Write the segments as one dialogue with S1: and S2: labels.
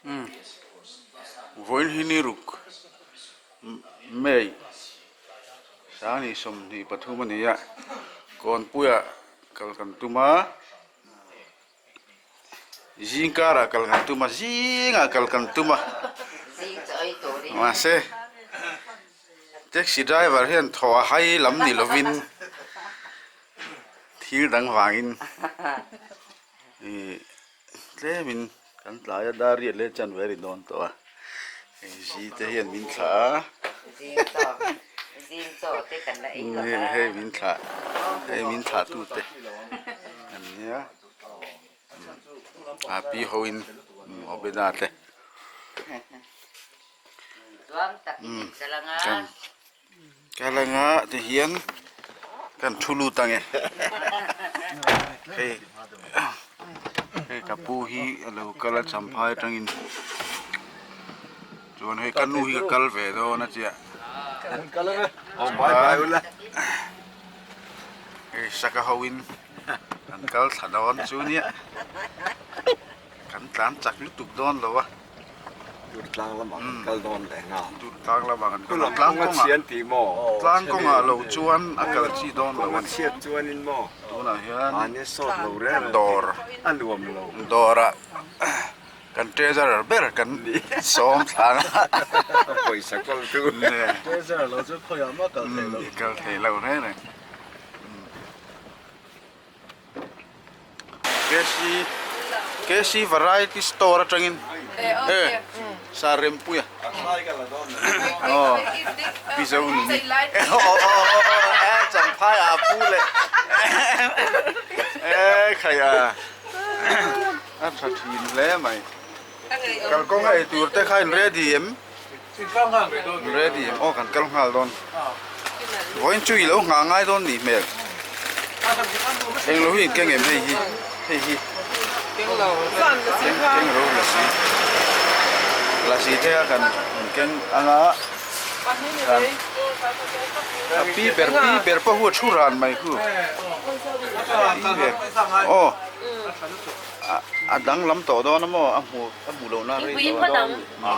S1: Umm vawiin hi ni ruk May Sangni 23 a ni a Kawnpuiah kal kan tum a zing karah kal kan tum a zingah kal kan tum a mahse taxi driver hian thaw a hai lam ni lovin thil dang vangin ih Tlemin kan tlai a dar riat leh chan ve a ri dawn tawh a, hei zi te hian min thlah a, hei min thlah hei min thlah tu te an nia a pi ho in Obeda te umm. Ka langa ti hian kan thu lut ang e hei hei ka pu hi a lo kal a champhai atangin chuan hei ka nu hi ka kal ve dawn a chiah hei saka ho in an kal thla dawn chu nia kan tlan chak lutuk dawn lo a.
S2: Dur tlang lamah kan kal dawn leh nghal.
S1: Dur tlang lamah kan kal
S2: dawn. Tlang kawng a chhiat tih maw?
S1: Tlang kawngah lo chuan a kal chi dawn lo a ni.
S2: Kawng a chhiat chuanin maw?
S1: Tunah hian
S2: Mahni sawt lo reng reng
S1: dawr
S2: a nuam lo.
S1: Dawrah kan treasurer ber kan sawm thlang a.
S2: Pawisa kawl tu.
S3: Treasurer lo chu khawiah mah kal theih lo.
S1: Kal theih lo reng reng. KC KC variety store atangin e sa rempuia aw mizo nuni aw aw aw e champhai ah pu leh e khai a a tha thin hle mai kalkawng a eitur te kha in ready em ready em aw kan kal nghal dawn. Vawiin chu i lo nghah ngai dawn nih hmel. Englo hi in keng em hei hi hei hi keng ro lasi lasi te a kan in keng anga a pi ber pi ber pawh hu a thu ran mai khu pi ber aw a danglam tawh dawn a maw a hmu a hmu lo na rei tawh a.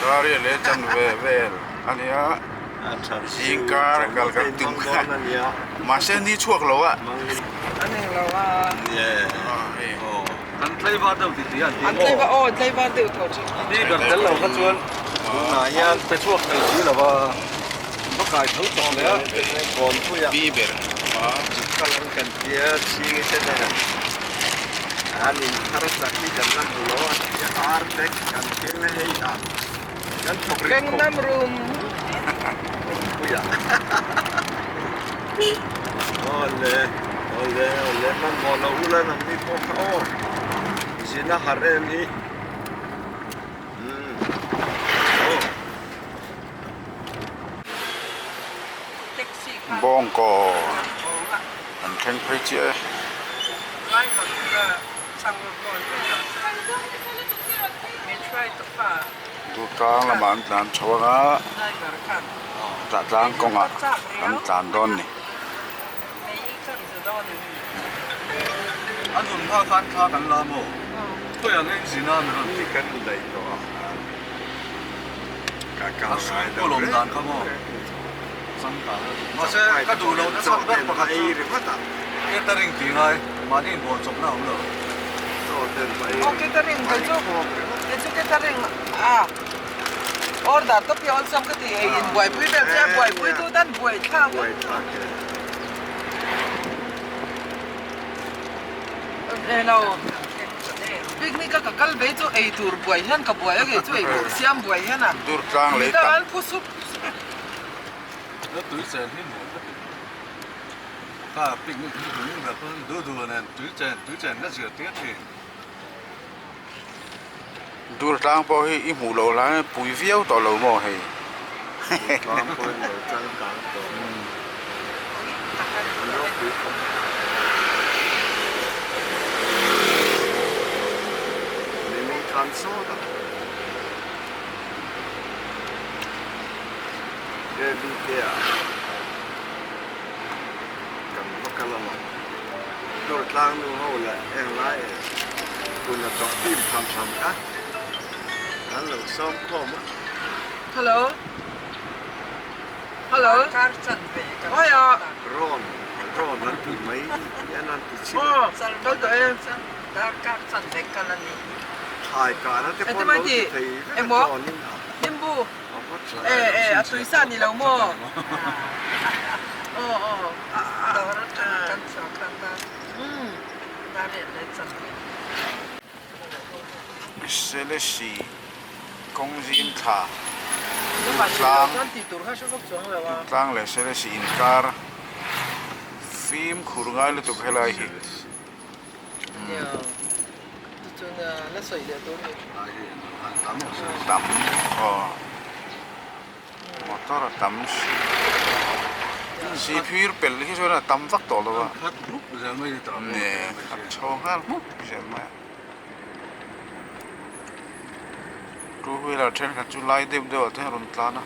S1: Dar leh chanve vel a nia. Zingkar kal kan tum kha mahse ni chhuak lo a.
S3: An tlaivar deuh ti ti an ti maw? Ni ber tel lo kha chuan tunah hian pe chhuak thei si lo va, va kai tho tawh leh a.
S1: Pi ber
S2: Kal ang kan tia chhingi te nen an inthar chak hi kan la hmu lo a tia ar te kan keng a hei a. Kan thawk rik khawp.
S4: Gangnam room.
S2: Puia. Awle, awle, awle, hmanhmawh lo ula nang ni pawh kha aw. Zin a harh em hi. Umm. Aw.
S1: Bawngkaw an thleng phei chiah e. Durtlang lamah an tlan chho ang a, tah tlang kawngah an tlan dawn a ni.
S3: A nun hma khan thla kan la maw? Khawiah nge zin a mi rawn
S2: Ni kan daih tawh a, ka kal ngai lo
S3: A lawm dan kha maw? Mahse ka duh loh na chhan ber pakhat chu catering tih ngai mahni inbual chawpna a awm lo.
S4: Aw catering kei chu kei chu catering a order tawp hi awlsam ka ti ei in buaipui vel che a buaipui tu tan buai thlak a lo picnic a ka kal ve chu ei tur buai hian ka buai a kei chu ei tur siam buai hian a
S1: Dur tlang lei tak.
S3: Na tui chen hi nuam ka ti. Kha picnic hi hmuh ber pawn du du nen tui chen tui chen ka zir tir thin.
S1: Dur tlang pawh hi i hmuh loh lai pui viau tawh lo maw hei.
S2: Tlang pawhin lo changkang tawh an ropui khawp. Nimin khan sawt a. KBK ah kan va kal a lo. Dawrtlang nu ho leh englai eh hun a tawh tim tham tham kha an lo sawm khawm a.
S4: Hello Hello Awi a.
S2: Rawn rawn an tih mai hian an ti chhin a.
S4: Aw kal tawh e.
S2: Thlai kahna te pawh an lo ti thei vek a drone in a.
S4: Nimbu E e a tui sa ni lo maw? Aw aw a a
S5: Dawr atang kan chhuah khan ta dar leh leh chan ve.
S1: Selesih kawng zim thla tlang tlang leh Selesih inkar fimkhur ngai lutuk helai hi. Tam aw motor a tam si phir pelh hi chuan a tam vak tawh lo a ne khat chho nghal hmuk zel mai a two wheeler thenkhat chu lai deuh deuh ah te a rawn tlan a.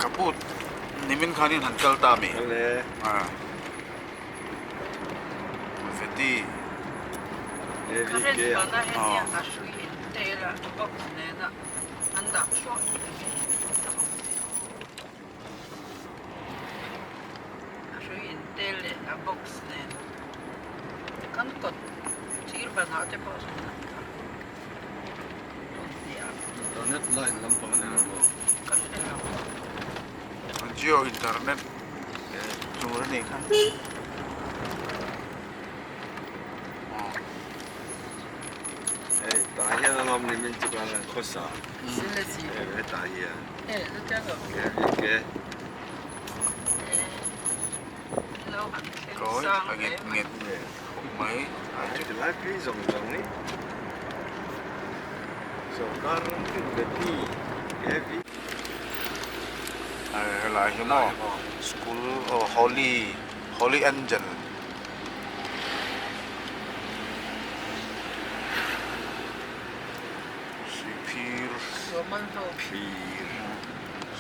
S1: Ka pu nimin khanin han kal ta mi Feti
S5: A hrui in tel leh a box nen kan kawt thir banah te pawh sawn an dah hmun hnih ah.
S3: Internet line lampang a ni lo maw?
S5: Ka hre lo.
S1: Jio internet tur a nih kha.
S2: Hei tah hian a lawm ni min chu kan han khawsa. Hei hetah hian. Ke.
S1: Kawi a nget nget khawp mai.
S2: Heti lai phei zawng zawng hi sawrkar ram tin ve ti heavy.
S1: Helai hi maw school aw holy holy angel. Sihphir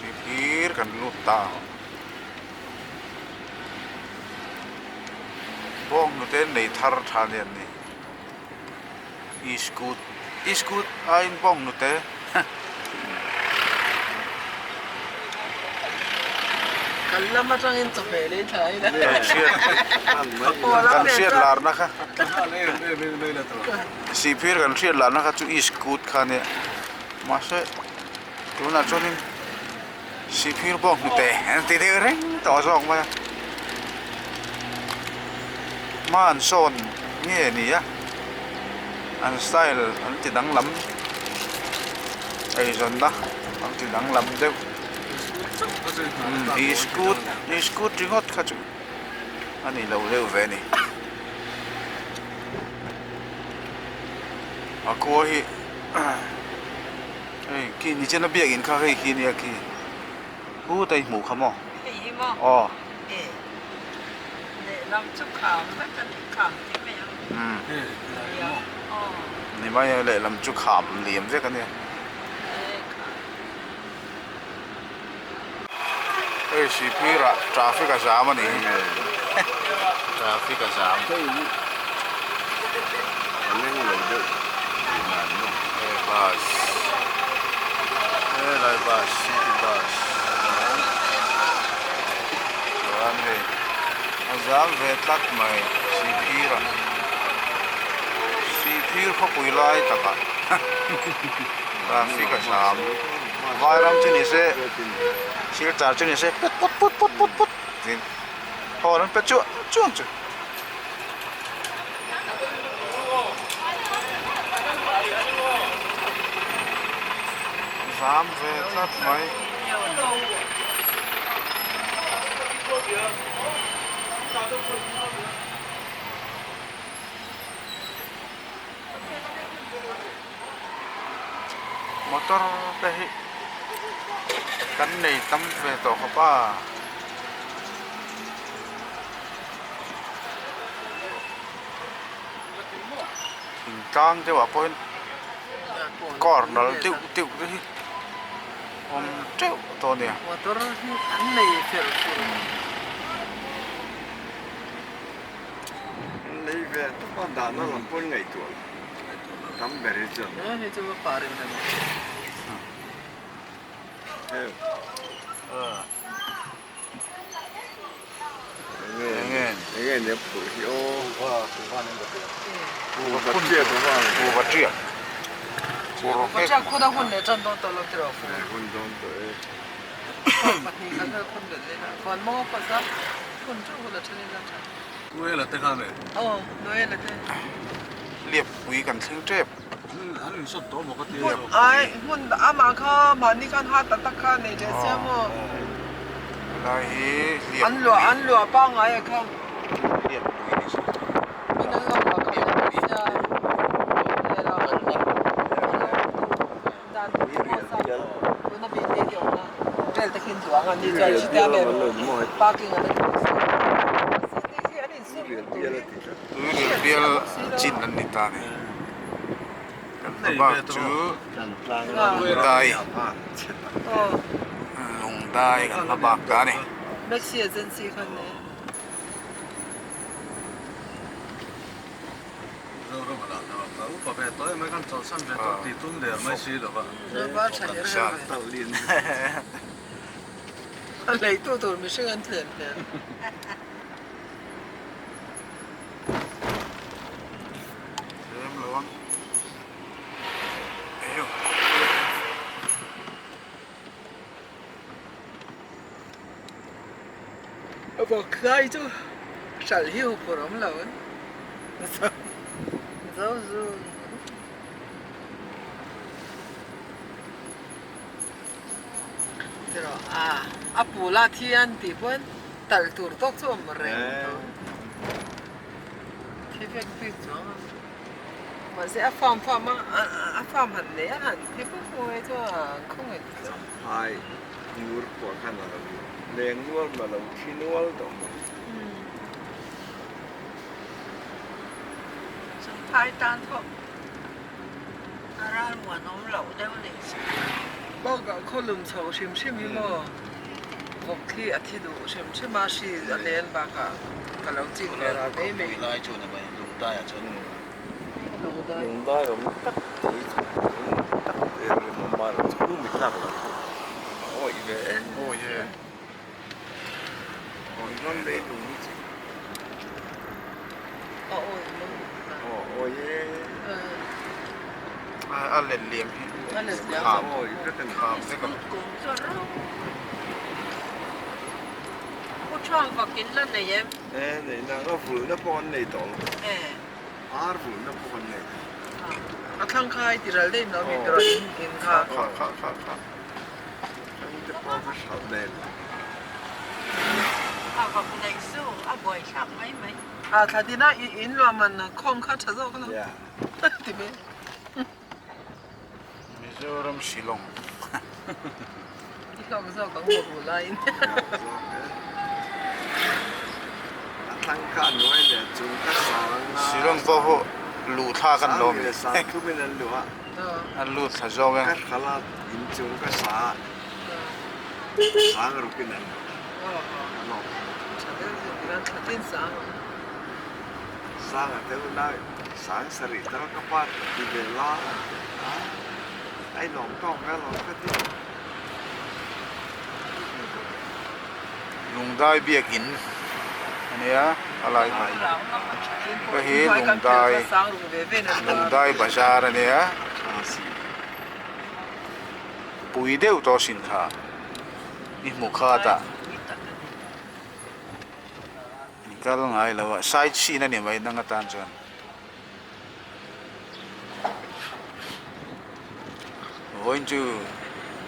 S1: Sihphir kan lut ta bawng hnute nei thar tha nen ni iskut iskut aiin bawng hnute.
S4: Kan lam atangin chawhmeh lei thla ila.
S1: Kan hriat larna kha Sihphir kan hriat larna kha chu iskut kha ania mahse tunah chuanin Sihphir pawh hnute an ti deuh reng tawh zawk mai a hma an sawn nge ni a an style an ti danglam eizawnna an ti danglam deuh iskut iskut ringawt kha chu a ni lo deuh ve a ni a khua hi hei khi nichina biakin kha hei khi nia khi hut a i hmuh kha maw
S5: hei hi maw
S1: aw
S5: e lehlam chu kham vek a ni kham ti mai ang aw
S1: ni mai a lehlam chu kham liam vek a nia hei sihphir ah traffic a zam a ni traffic a zam hei bus helai bus city bus chuan hei a zam ve tlat mai sihphir ah sihphir khawpui lai takah traffic a zam. Vairam chu ni se silchar chu ni se put put put put put put tiin hawn an pe chuah chuah ang chu. Zam ve tlat mai. Motor te hi kan nei tam ve tawh khawp a. Thingtlang deuhah pawhin car nal deuh deuh te hi awm teuh tawh a nia.
S4: Motor hi an nei fel fur.
S2: An lei ve tawp a dahna lam pawhin ngaihtuah lo tam ber hi chuan.
S4: Hei chu va par in a ni.
S2: Hei.
S1: Enge
S2: enge nia phurh hi aw.
S3: Kuhva kuhva nen ka hria.
S1: Kuhva phun kuhva tiak.
S4: Kuhva tiak phun a hun leh tan dawn tawh lo tiraw fu.
S2: Hun dawn tawh e.
S4: Pahnih khat vel phun belh leh a. Huan maw pasa phun teuh hun a then in a tha.
S3: Noela te kha nge?
S4: Aw Noela te.
S1: Liapui kan thleng tep.
S3: An insawt tawh maw ka ti
S4: a. Ai hmun amah kha mahni khan hat tak tak kha nei teh sia maw.
S1: Helai hi Liapui.
S4: An luah an luah pangngai a kha.
S1: Liapui ni se.
S4: Hmun an lo luah kha nei teh sia. Dan pawh sa tuna bik te hi awm a vel te khin duang an ni chuan chutia vel parking an la ti bawk si mahse te khi an insum tur hi
S1: Tuirial bial chin an ni ta ni kan hma bak chu Lungdai Lungdai kan hma bak ta a ni.
S4: Maxi agency khan nei. A leitu tur mihring an tlem hmel.
S1: Tlem lo ang.
S4: A vawk lai chu hralh hi huphurh awm lo ang zo zu tiraw a a pul a thi an tih pawn talh tur tawk chu awm reng tawh thi vek bik chuang a. Mahse a farm farm a a farm han nei a han thi pawp pawp mai chu a khawngaih ta chu.
S2: Champhai ngur pawh khan a lo leng nual a lo thi nual tawh mai.
S5: Champhai tan pawh a ral muanawm loh deuh a ni.
S4: Bakah khawlum chho hrim hrim hi maw vawk khi a thi duh hrim hrim a hri a len bakah ka lo chik ve ral mai mai.
S3: Lungdai chu ni mai lungdai ah chuan
S4: lungdai
S2: lungdai awm tak te chu tak te rinawm a lo chu mi tlak lo chu a awih ve em
S1: awi e
S2: awi rawn lei lung hi chu
S4: a awi lo
S2: aw awi e
S1: a let liam hi
S4: a let liam
S1: kham
S2: awi vek a ni
S1: kham vek a
S5: Pu Thuang vakin la nei em?
S2: E nei na ka vulhna pawh an nei tawh lo.
S5: E.
S2: Ar vulhna pawh an nei tawh.
S4: A thlang kha i ti ral daih no mi tawrh in in kha.
S1: Kha kha kha kha.
S2: Thlang te pawh ka hralh nen.
S5: A vak nei chu a buai thlak mai mai.
S4: A thla tin a i in luah man khawm kha tha zawk lo. Ti mai.
S1: Mizoram Shillong.
S4: I hlawk zawk ang maw bu laiin.
S2: A thlang kha a nuai leh chung ka sang a.
S1: Shillong pawh pawh luh thlak an lo mi.
S2: Sang thumin an luh a.
S1: An lut thla zawk e.
S2: Ka hral a in chung ka sa a. Sang rukin an luh.
S4: Tha deuh deuh tihian thla tin sang ang.
S2: Sang a tel lai sang sarih tal ka pa ti ve la a a inawm tawk vel awm ka ti.
S1: Lungdai biakin a nia a lai hmai hei hi lungdai lungdai bazar a nia pui deuh tawh sin kha i hmu khat a. In kal ngai lo a side scene a ni mai nang atan chuan vawiin chu.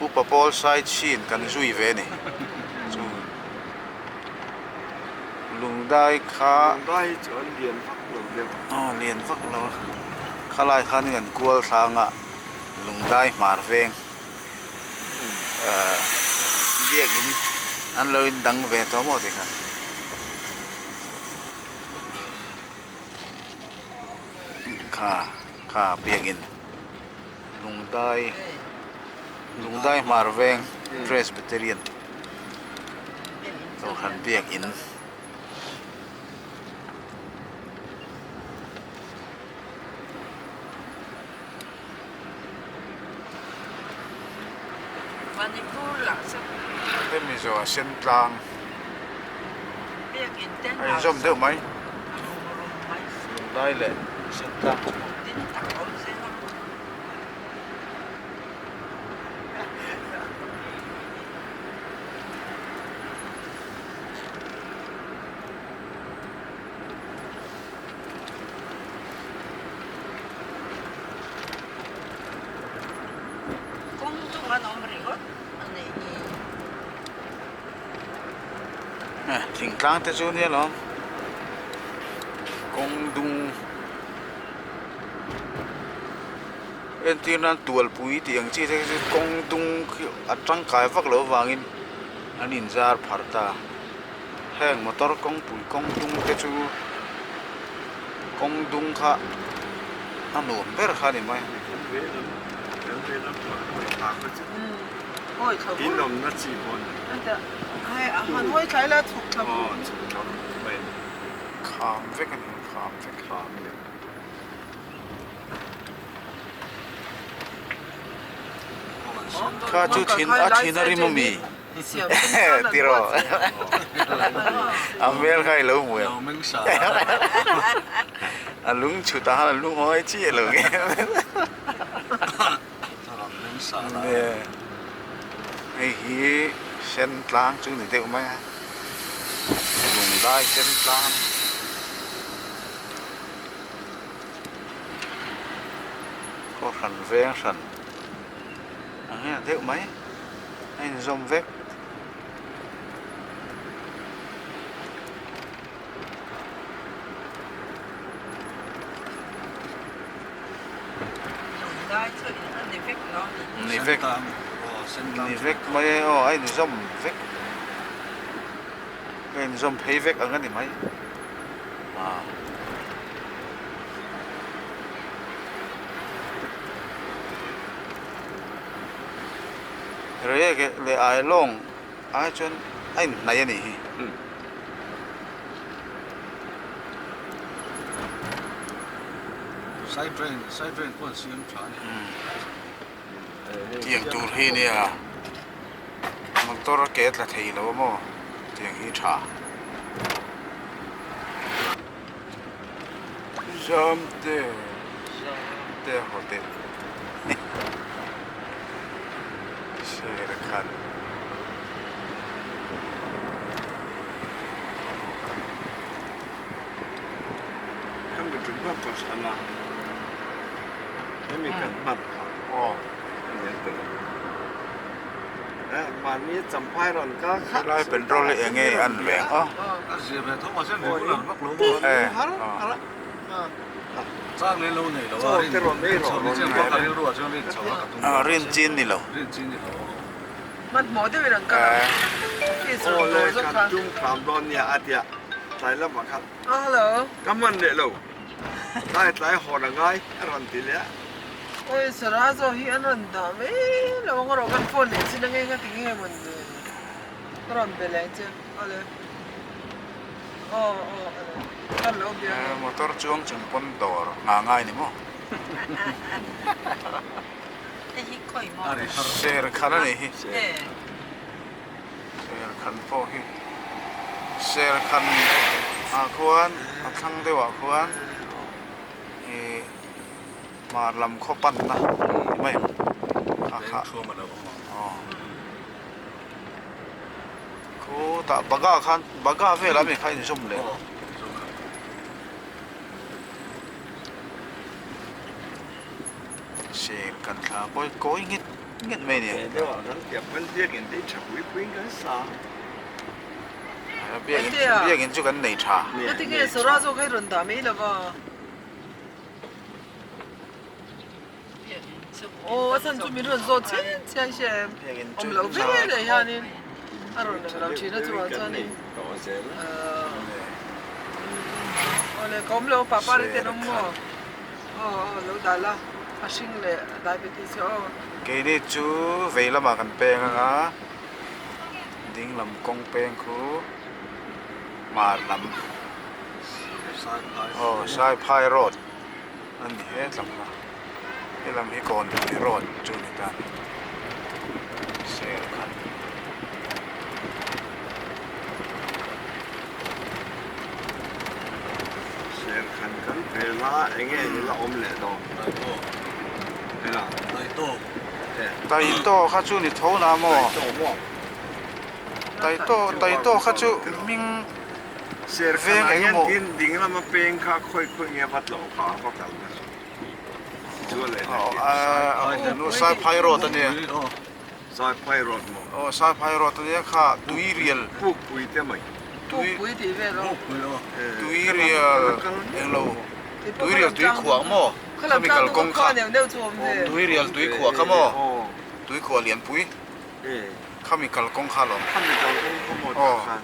S1: Upa pawl side scene kan zui ve a ni. Chu Lungdai kha.
S2: Lungdai hi chu an lian vak lo deuh.
S1: Aw lian vak lo a. Khalai khan in an kual thlang a Lungdai hmar veng ahh biakin an lo in dang ve tawh maw ti khan. Kha kha biakin Lungdai Lungdai hmar veng Presbyterian Kohhran biakin. Hemi zawh a sen tlang a inzawm deuh mai Lungdai leh sen tlang chu.
S5: Kawng chung an awm ringawt a nih hi.
S1: Thingtlang te chu nia lawm kawng dung entir nan tualpui tih ang chi te chu kawng dung khi a tangkai vak loh avangin an inzar phar ta. Heng motor kawngpui kawng dung te chu kawng dung kha a nuam ber kha a ni mai. Kham vek a ni kham vek. Kha chu thin a thin a rim ami. Tiraw a hmel kha i lo hmu em a lung chhut ah khan a lungawi chiah lo nge hei hi sen tlang chu ni deuh mai a lungdai sen tlang. Khaw hran veng hran ang hian a deuh mai. A inzawm vek. Ni vek ni vek mai e aw a inzawm vek a inzawm phei vek ang a ni mai ah. Reiek leh Ailawng ai chuan a inhnaih a nih hi. Tiang tur hi nia motor a ke tla thei lo a maw tiang hi tha. Zamte Zamte hotel Sher Khan Helai petrol hi enge an veng a. Rin chin ni lo.
S2: Tlai tlai hawn a ngai a rawn ti leh a.
S4: Awi Sarah zawh hi an rawn dah mai lo ang erawh kan phone leh chin ange nga ti nge mawn le ka rawn be leh che awle aw aw awle ka lo bia
S1: nge. Motor chuang chung pawn dawr nghah ngai ni maw. Ser khan a nih hi. Serkhan pawh hi Serkhan ah khuan a thlang deuh ah khuan ih hmar lam khaw panna ni mai ang kha kha aw khutah baga khan baga velah mi kha a inzawm leh Serkhan thla pawh hi kawi nghet. nget mai a ni.
S2: He deuh ah kan tia pawn biakinn te hi tha pui puiin kan sa.
S1: Biakinn biakinn chu kan nei tha.
S4: Ngatinge Sawra zawk hi rawn dah mai lova. Aw a chhan chu min rawn zawt chian chian hria em? Awm loh ve leh hianin a rawn lang lo thin a chuvang chuanin aw le ka awm lo papa ri ten awm maw aw aw lo dah la a hring leh diabetes hi aw.
S1: Keini chu vei lamah kan peng anga ding lam kawng peng khu hmar lam aw Saiphai road. A ni he tlang a, he lam hi kawn pui road chu ni ta a ni, sel khat.
S2: Sel khan kan pel a, enge i la awm leh dawn?
S3: Taito.
S2: Eng a?
S3: Taito.
S1: Taito kha chu ni tho na maw?
S2: Taito maw?
S1: Taito, Taito kha chu hming.
S2: Serkhan ah hian tin ding lama peng kha khawi khawi nge va tlawh kha a va kal na chu chu a leh na
S1: ti Saiphai road a nia
S2: Saiphai road maw
S1: aw Saiphai road a nia kha Tuirial
S2: Pukpui te mai
S4: Pukpui tih vel aw
S1: Tuirial englo Tuirial tuikhuah maw khami kalkawng kha Tuirial tuikhuah kha maw tuikhuah lianpui khami kalkawng kha alawm
S2: khami kalkawng kha maw tah khan.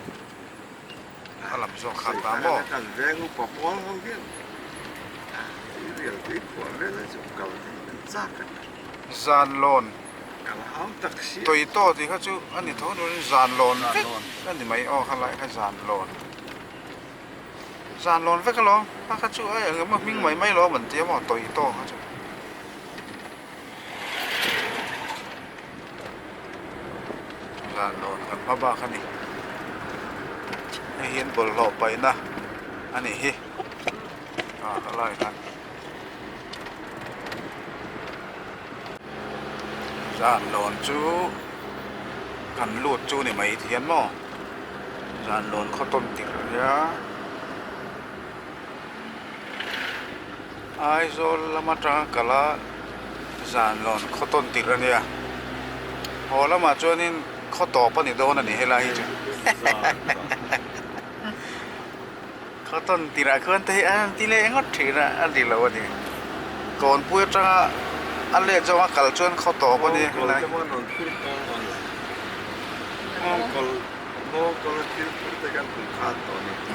S1: A lam zawk khan ta maw?
S2: Kan veng upa pawl ho hian tui rial tui khuah vel a chu kal theih kan chak a.
S1: Zan lawn.
S2: Kal hau tak si.
S1: Tui tawh tih kha chu a ni tho turin zan lawn vek a ni mai aw kha lai kha zan lawn. Zan lawn vek alawm kha kha chu a eng emaw hming mai mai lawm an tia maw tui tawh kha chu. Zan lawn kan hma bak a ni. Hei hian bawlhhlawh paihna a nih hi ah helai khan zan lawn chu kan lut chu ni mai ti hian maw zan lawn khaw tawn tirh a nia. Aizawl lam atanga kal a zan lawn khaw tawn tirh a nia haw lamah chuanin khaw tawp a ni dawn a ni helai hi chu khaw tawn tirh ah khuan te hi a ti leh ngawt thin a a ni lo a ni kawnpui atanga a let zawnga kal chuan khaw tawp a ni helai.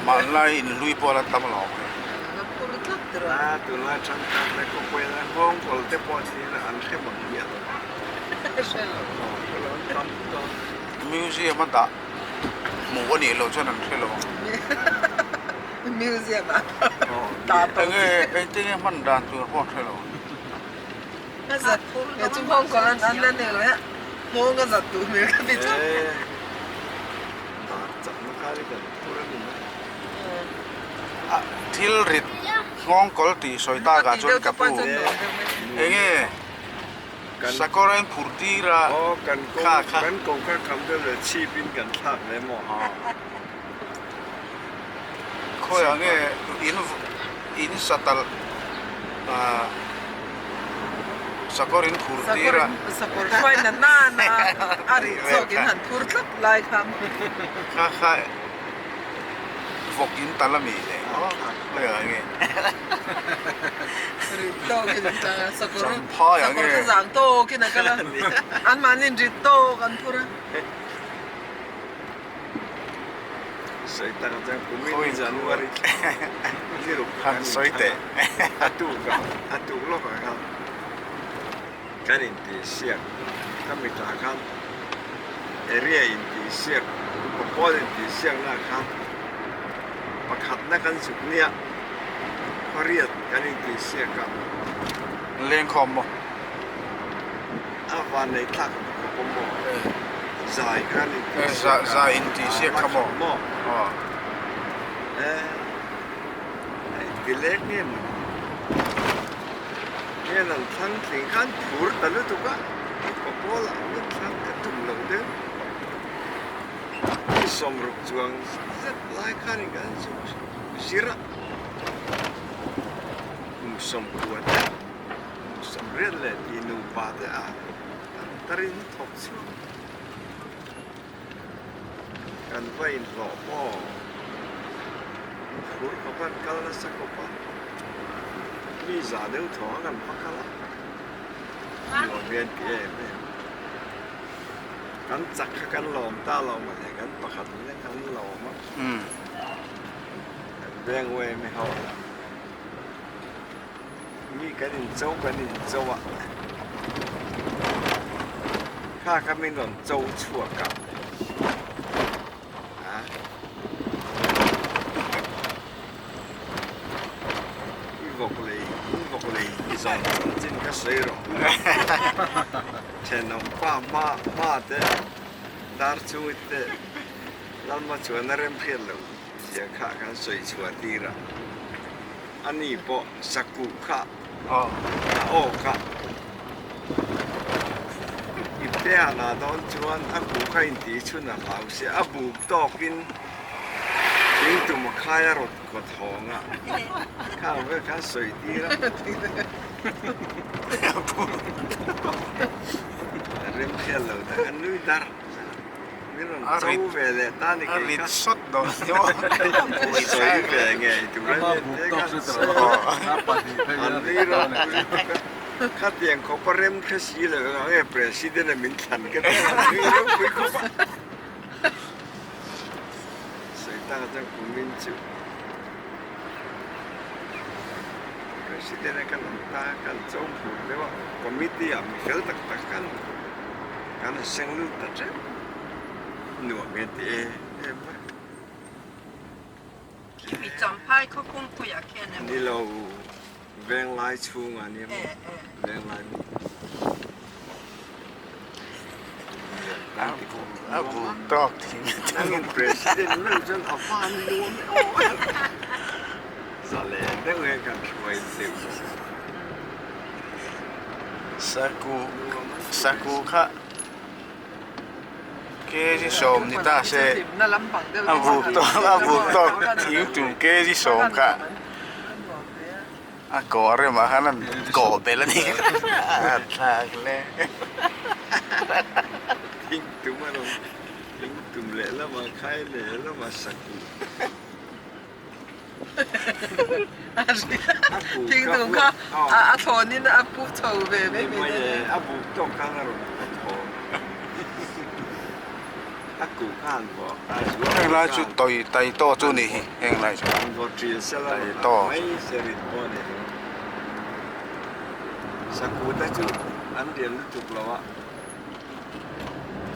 S1: Hmanlai inhlui pawh a la tam alawm hei. Museum a dah hmuh a nih loh chuan an hre lo ang. Enge engtin nge hman dan tur pawh an hre lo ang. Thil rit nghawngkawl tih sawi tak ah chuan ka pu enge sakawr a in phur tir a kha kha. Khawiah nge in in satal ah sakawr in phur tir a.
S4: Sakawr hruai na nana a rih zawk in han phur tlat lai kha.
S1: Kha kha vawk in tal a mi le aw khawiah nge.
S4: Rit tawk in an tang a sakawr
S1: Champhai ah
S4: sakawr
S1: nge.
S4: kha zang tawk in a kal a anmahni in rit tawk an phur a.
S1: Han sawi teh.
S2: Kan intihsiak ka mitah khan area intihsiak pawl intihsiakna khan pakhatna kan zuk nia khawriat kan intihsiak a.
S1: Lengkhawm maw?
S2: A van nei thlak ang khawp a maw? Zai khan intihsiak a.
S1: Zai intihsiak kha maw?
S2: Maw? A intilek nge maw ni? Hian an thlang tling khan phur ta lutuk a, mipa pawlah min thlang ka tum lo deuh. Ni sawmruk chuang zet lai khanin kan zir a, kum sawmkua te, kum sawmriat leh tih nupa te ah an tarin thawk chhuak kan va inhlawh maw? Phur khawp an kal nasa khawp a, mi zah deuh thaw ang an va kal a, nuam hian ti em em. Kan chak kha kan lawm ta lo mawle, kan pakhat lek an lawm a, kan veng uaim i ho la. Mi kan incho kan incho a, kha kha min rawn cho chhuak a, a i vawk lei i vawk lei i zawn chanchin ka sawi rawh thenawm pa hma hma te dar chungi te lalma chuan a rem hriat loh zia kha kan sawi chhuah tir a. Ani pawh sakuh kha a awk a, ipte han ah dawn chuan a kuh kha intih chhun a hlau sia, a buk tawkin thing tum a khai a rawt kawt hawng a, khang vel khan sawi tir a. Rem hriat lo tak a nui dar. Min rawn cho ve leh ta ni kei kha. Sawi ve ngei tur a ni te kha an nui rawn pui bawk a. Khatiang khawp a rem hre si lo ang nge President a min thlan ka ti an nui rawn pui khawp a. Sawi tak chuan kumin chu President a kan awm ta kan cho phur deuh a committee ah mi fel tak tak kan Kan han seng lut ta teuh nuam e ti em em a.
S5: Khimi champhai khaw kawngpuiah khian emaw.
S2: Ni lo venglai chhungah nia maw venglai mi.
S1: A buk tawk thing.
S2: Nangin president meuh chuan a van nuam e aw. Zalen deuh hian kan hruai deuh.
S1: Saku saku kha kg sawm ni ta se a buk tawk a buk tawk thing tum kg sawm kha a kawh remah khan an kawh belh a ni a thlak hle.
S2: Thing tum a rawn thing tum lehlamah khai lehlamah saku.
S4: Thingtum kha a thlawnin a pu chho ve mai mai a ni.
S2: A buk tawk khan a rawn a thawn a kuh khan vawh a zual
S1: Heng lai chu tawi tai tawh chu ni hi heng lai chu.
S2: An vawh ṭil sela
S1: Tai tawh.
S2: Mai se rit pawh a ni lo. Saku te chu an lian lutuk lo a.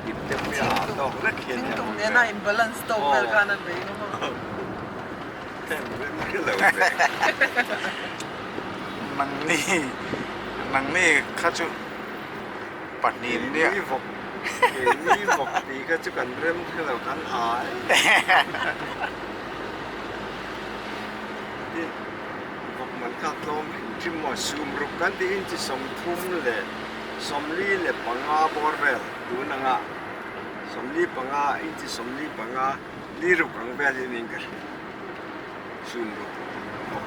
S4: Thingtum nena in balance tawk vel khan an bei ngam a.
S1: Nangni nangni kha chu pahnih nia.
S2: Keini vawk tih kha chu kan rem hrelo kan ai. Vawk man kha tlawm hrim hrim maw sum ruk kan tiin chi 30 leh 45 bawr vel tun anga 45 inchi 45 li ruk ang vel hi niin ka hria sum ruk bawk.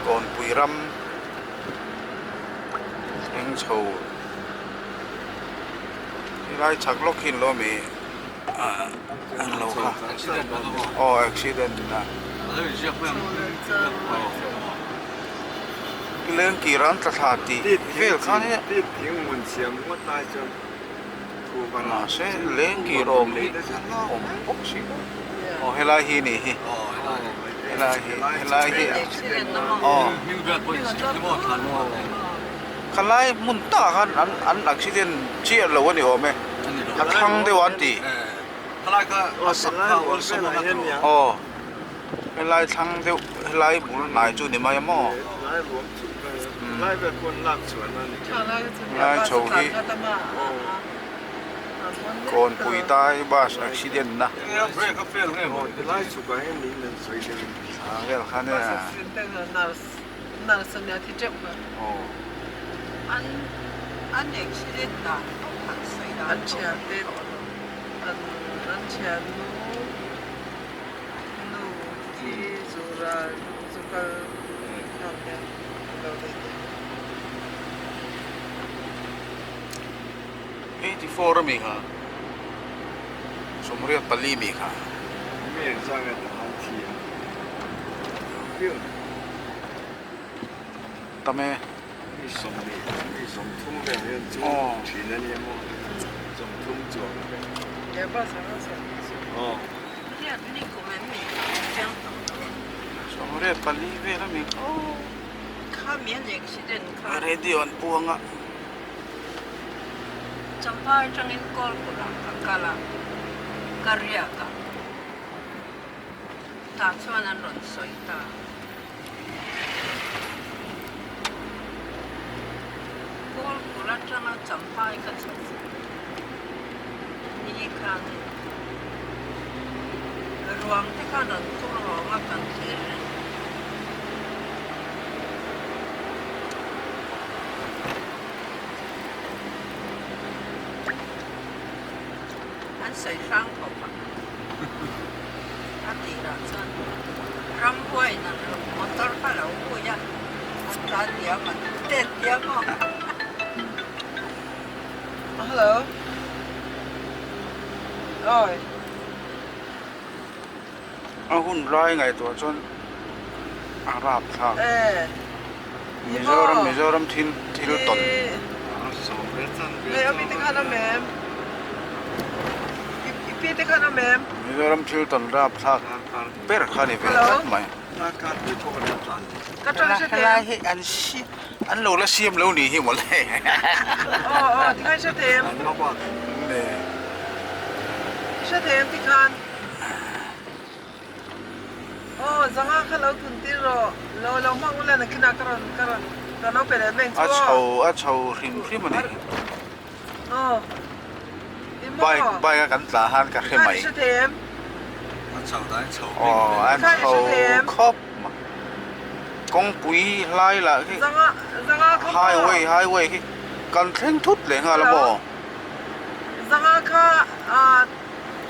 S1: Kawnpui ram thleng chho helai chhak lawk hi an lo awm ih an lo kha aw accident a. Lengkir an tla thla tih vel khan hi mahse lengkir awm hi awm bawk si lo aw helai hi nih hi helai hi helai hi aw khalai hmun takah khan an an accident chiah lo a ni awm e a thlang deuh an ti aw. Helai thlang deuh helai bul hnai chu ni mai a maw? Helai chho hi Kawnpui dai bus accident na ah vel kha nia
S4: Nu khi zu ral zu kal hna hian an lo nei thei.
S1: 84 ami kha 84 mi kha.
S2: Mi engzah nge ta han thi a? Piu.
S1: Tam e.
S2: Mi sawmhnih, mi sawmthum vel hian chu thin a nia maw? Sawmthum chuang vel. Aw.
S1: 84 vel ami kha. Radio an puang a.
S5: Champhai atangin Kawlkulh ah ka kal a, ka riak a, tah chuan an rawn sawi ta. Kawlkulh atanga Champhai ka chhuk ni khan ruang te khan rawn phur rawng a kan thlir reng. An sawi hrang khawp a, a tirah chuan ramhuaiin an lo motor kha lo hui a, an tlan diam an tet diam a.
S4: Hello. Oi.
S1: A hun lai ngaihtuah chuan a rap thlak. Mizoram Mizoram thil thil tawn. Mizoram thil tawn rap thlak ber kha ni ve tlat mai. Helai hi an si an lo la siam lo ni hi mawle.
S4: Aw zanga kha lo thun tir rawh lo lo hmang ula nakinah ka rawn ka rawn ka lo pe leh mai chu
S1: A chho a chho hrim hrim a ni.
S4: Aw i maw
S1: Bike bike a kan tla han ka hre mai.
S4: Kha i hre thei em?
S3: A chho dai chho
S1: Aw an chho khawp mai. Kawngpui lai lah khi
S4: Zanga zanga kha maw?
S1: Highway highway khi kan thleng thut leh nghal a maw?
S4: Zanga kha ah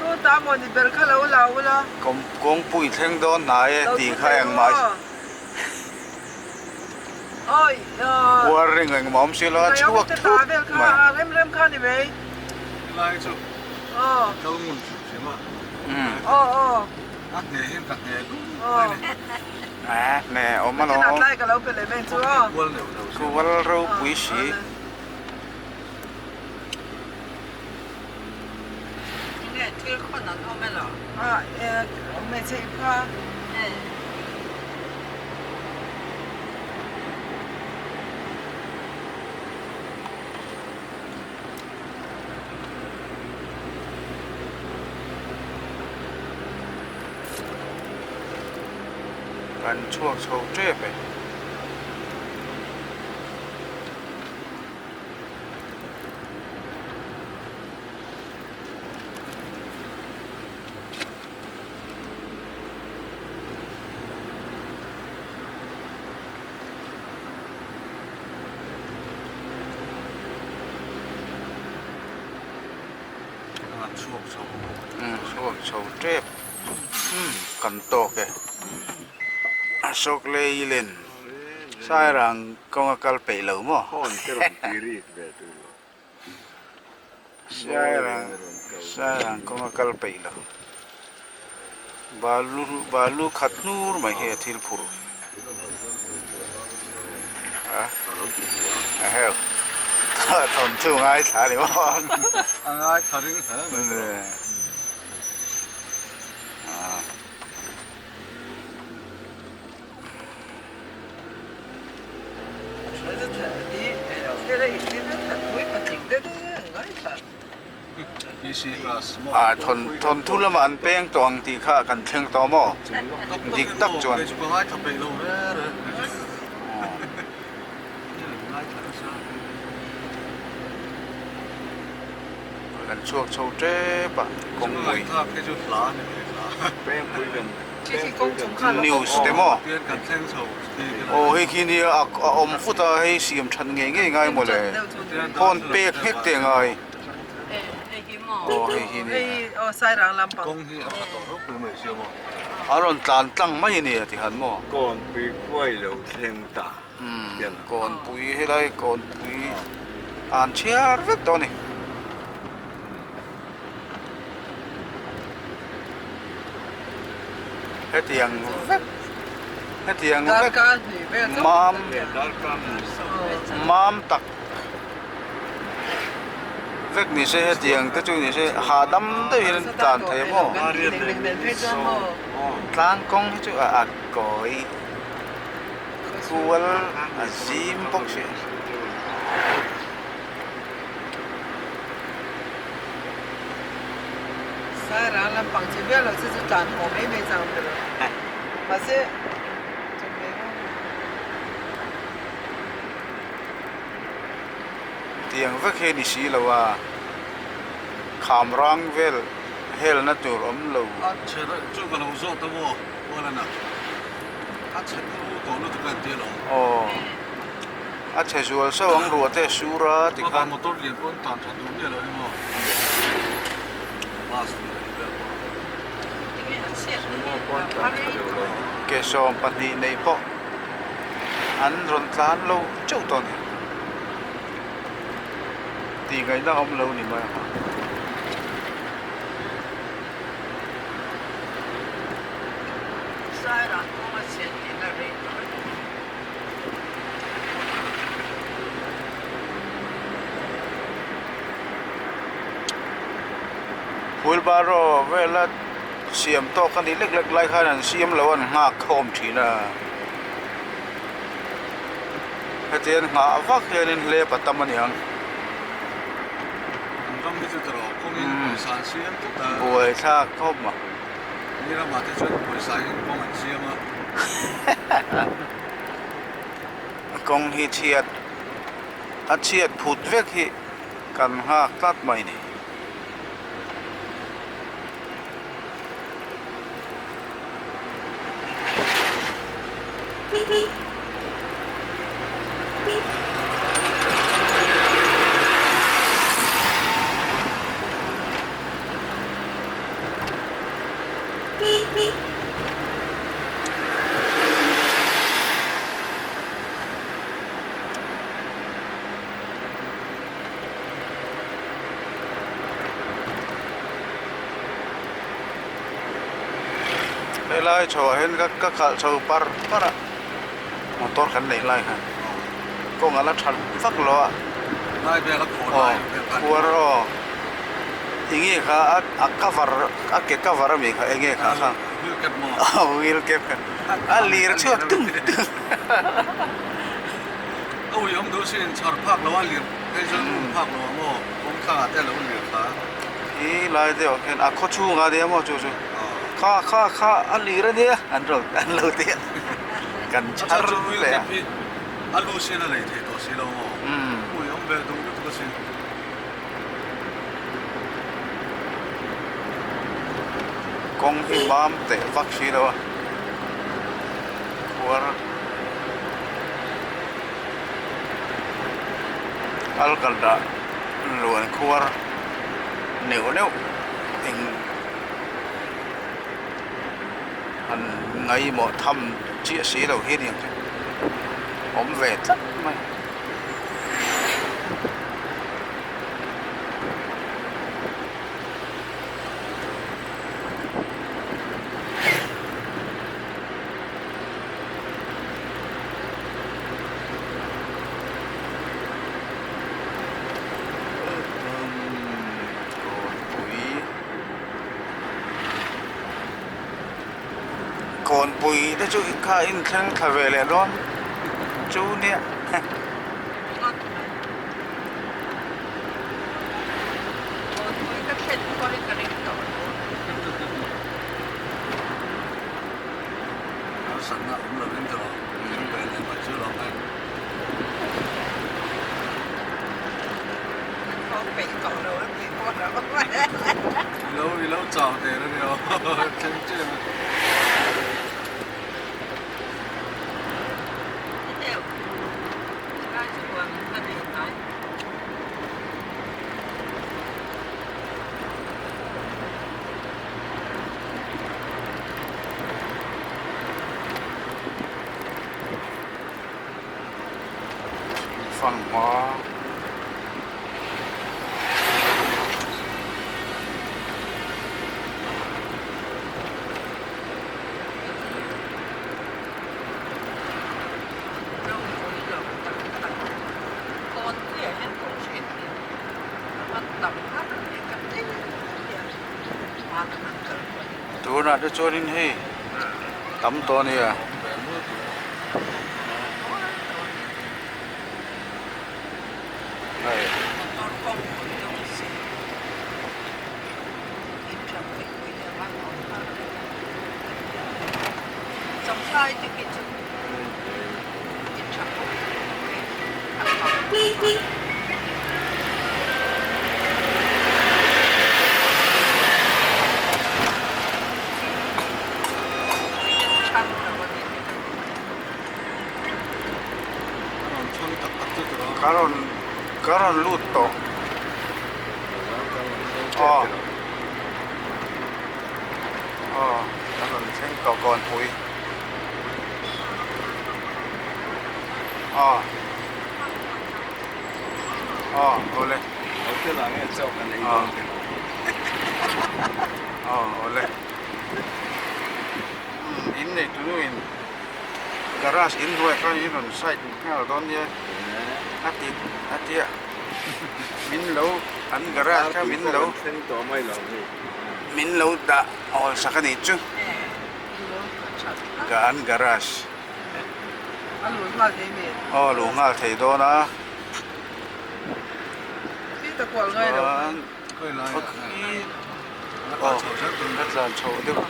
S4: Tu ta maw ni ber kha lo la ula.
S1: Kawngpui thleng dawn hnai e tih kha engmah Uar ring engmah awm si lo a chhuak thut mai. Hne awm alawm. Kual ropui si.
S5: Tinge thil khawn an awm elo?
S4: Ah eh hmeichhe i pha.
S5: Eh.
S1: Kan chhuak chho tep e. Chhuak chho tep kan tawk e Ashok Leyland Sairang kawnga kal peih lo maw? Sairang kawnga kal peih lo. Balu balu khat hnur mai hi a thil phur. A a heu thawmthu ngaithla ni maw?
S3: A ngaithla ring hle mai.
S1: Ah thawn thawnthu lamah an peng tawh ang tih kha kan thleng tawh maw? Dik tak chuan. Kan chhuak chho tep a kawngpui. News te maw? Aw hei khi nia a awm fut a hei siam that ngei ngei ngai maw le phone pek nghek te ngai aw hei hi nia a rawn tlan tlang mai a nia tikhan maw umm kawnpui helai kawnpui an chhiar vek tawh a ni. Hetiang vek hetiang vek mam mam tak vek ni se hetiang te chu ni se hahdam deuhin an tlan thei a maw tlang kawng hi chu a kawi kual a zim bawk si.
S4: Sairang lampang che viau lo chu chu tlan haw mai mai chang ber a mahse chawhmeh ho
S1: Tiang vek hi a ni si lo a, kham rang vel helna tur awm lo.
S3: A chhe chu ka lo zawt a maw Pualana a chhe turu tawh lutuk a inti alawm.
S1: Aw. A chhe zual sauh ang ruah te sur a ti khan.
S3: Motor lian pawh an tan tha duh miah lo hi maw. Bus lian vel pawh.
S1: Ke 12 nei pawh an rawn tlan lo teuh tawh a ni. Tih ngaihna awm lo ni mai ang. Wheelbarrow vela siam tawk a nih lek lek lai khan an siam lo an nghak khawm thin a heti an nghah vak hianin hlep a tam a niang buaithlak khawp a. Kawng hi chhiat a chhiat phut vek hi kan nghak tlat mai ni. Helai chho ah hian ka khalh chho par par a motor kan neih lai khan kawng a la that vak lo a aw khuar aw. Enge kha a cover a ke cover ami kha enge kha kha
S3: wheel cap maw
S1: aw wheel cap kha a lir chhuak tung tung
S3: a ui awm duh sin chhar phak lo a lir phei chuan um phak lo ang aw kawng thlangah te a lo lir kha
S1: hi lai deuh ah khian a khaw chhungah ania maw chu chu kha kha kha a lir ania an rawn an lo ti a kan chhar leh a
S3: a lu sin a lei thei tawh si lo maw ui awm ve duh lutuk asin.
S1: Kawng hi mam teh vak si lo a khuar alkal dah luan khuar neuh neuh eng han ngaihmawh tham chiah si lo hi a ni ang chu awm ve tlat mai. Kawnpui te chu kha a inthleng thla ve leh dawn chu nia. Fanghma. Tunah te chuanin hei tam tawh a nia. Hei. Ka rawn ka rawn lut tawh aw aw ka rawn thleng tawh kawnpui. Aw aw awle aw aw awle in nei tunu in garage in hnuai khan in rawn side nghal dawn nia a ti a tia min lo an garage kha min lo min lo dah awl sak a nih chu. An garage aw luh nghal thei dawn a chuan aw a tlan chhoh deuh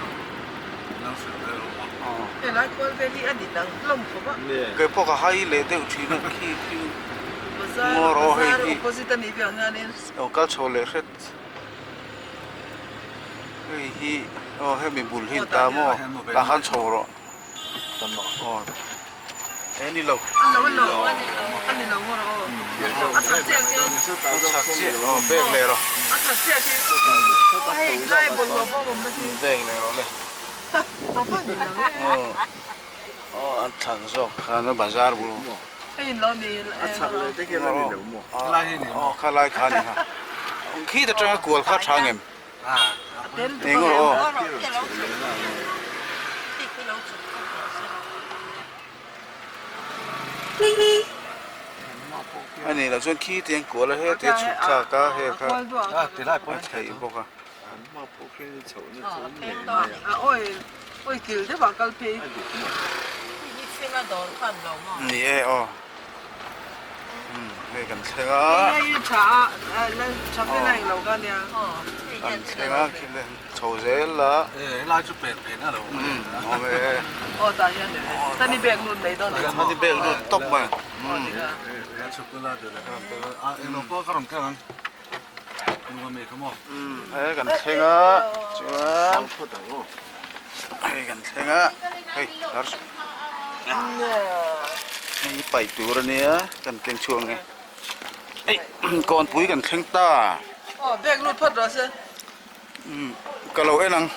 S1: aw keipawh ka hai leh deuh thin a khi khi ngaw rawh hei hi lo kal chho leh hret. Hei hi aw hemi bul hi ta maw tah khan chho rawh aw e ni lo a chhak chiah aw bag leh rawh bag leh rawh le aw aw a chhak zawk khan a bazar bul aw khalai kha a ni kha khi te tanga kual kha tha ngem. Eng rawh aw. A nih loh chuan khi te an kual a heti a chhuk thlak a hei kha a theih bawk a. Ni e aw. Hei kan thleng a kan thleng a khi le chho zel a awm e tani bag lut tawp mai hei kan thleng a chuan hei kan thleng a hei hei paih tur a nia kan keng chhuak ang e hei kawnpui kan thleng ta ka lo en ang.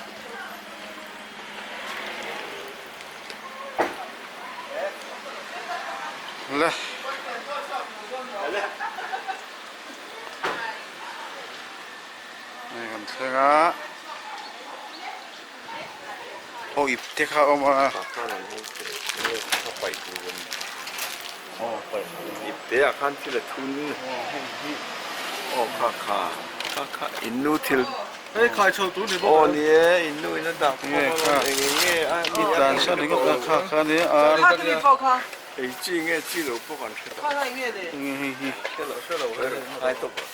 S1: Le. Hei kan thleng a aw ip te kha a awm a.
S2: Ip te ah khan thil a thun aw kha kha kha kha in nu thil aw ni e in nu in a dah khawm a eng eng nge a
S1: i tlan sawn ringawt a kha kha nia a.
S2: Ei chi nge chi lo pawh kan hre tawh.
S1: Enge hei hi?
S2: Hre lo hre lo hre lo ngai tawp a.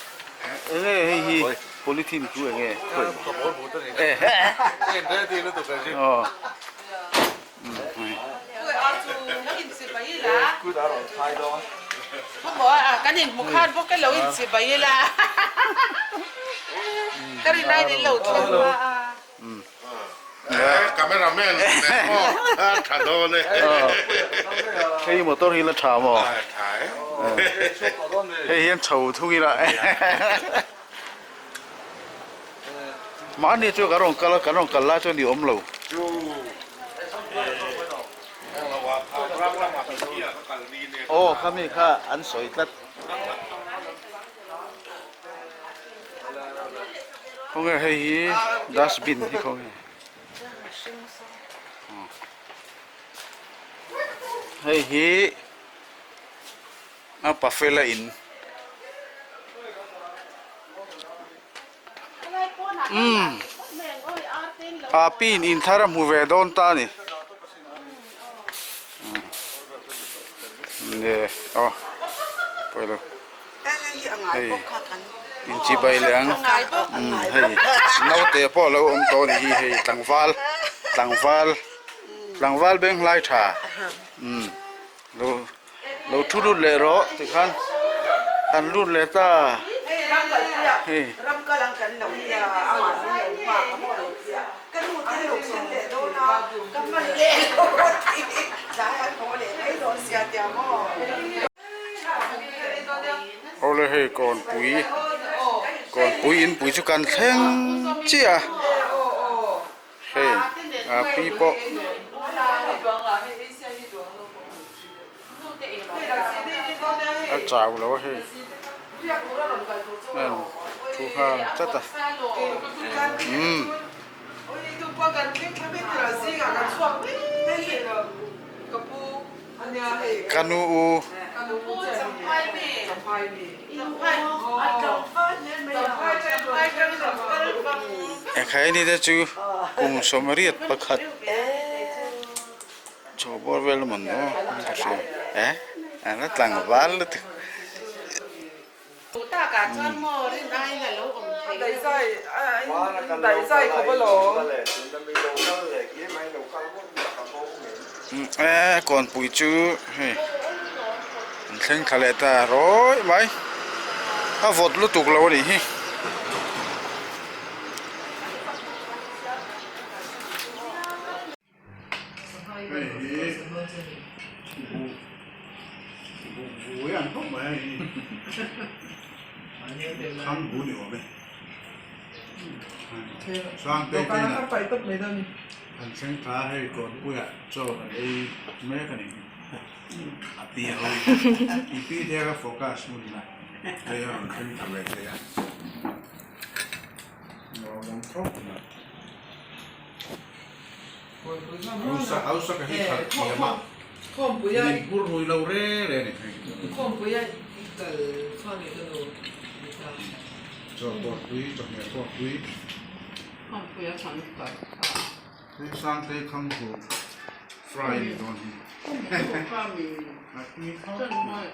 S1: Enge hei hi polythene chu enge? Aw.
S6: Cameraman nen pawh a tha dawn e.
S1: Hei motor hi la tha maw?
S6: Tha e.
S1: Hei hian chho thung ila. Mahni chu kan rawn kal a, kan rawn kal lai chuan i awm lo. Aw khami kha an sawi tlat. Khawnge hei hi dustbin hi khawnge hei hi a pafela in umm. A pin in thar a hmu ve dawn ta a ni. Nge aw pawi lo hei inchibai leh ang hei naute pawh a lo awm tawh a ni hi hei tlangval tlangval tlangval beng hlai tha lo lo thu lut leh rawh tikhan an lut leh ta hei. Awle hei kawnpui kawnpui inpui chu kan thleng chiah a hei a pi pawh. A chau lo a hei thu nghal tlat a umm. Ka nu u. Ekhai ni te chu kum sawmriat pakhat. Chaw bawr vel a man maw ka hria eh a la tlangval lutuk. Eh kawnpui chu hei an thleng thla leh ta rawih mai a vawt lutuk lo a nih hi. Hei hi buh buh vui ang khawp mai a hei thang bu ni awm e chuan te te inah kan thleng thla a hei kawnpuiah chaw kan ei mek a ni a pi ho i pi te kha focus hmun la hei a rawn thleng thla ve thei a nuam khawp mai. Hausa ka hi khalh thiam a, min hur rui lo re re a ni thei. Chaw pawh tui, chawhmeh pawh tui. Hei Sangtei khanghu fry a ni dawn hi. A tui khawp mai.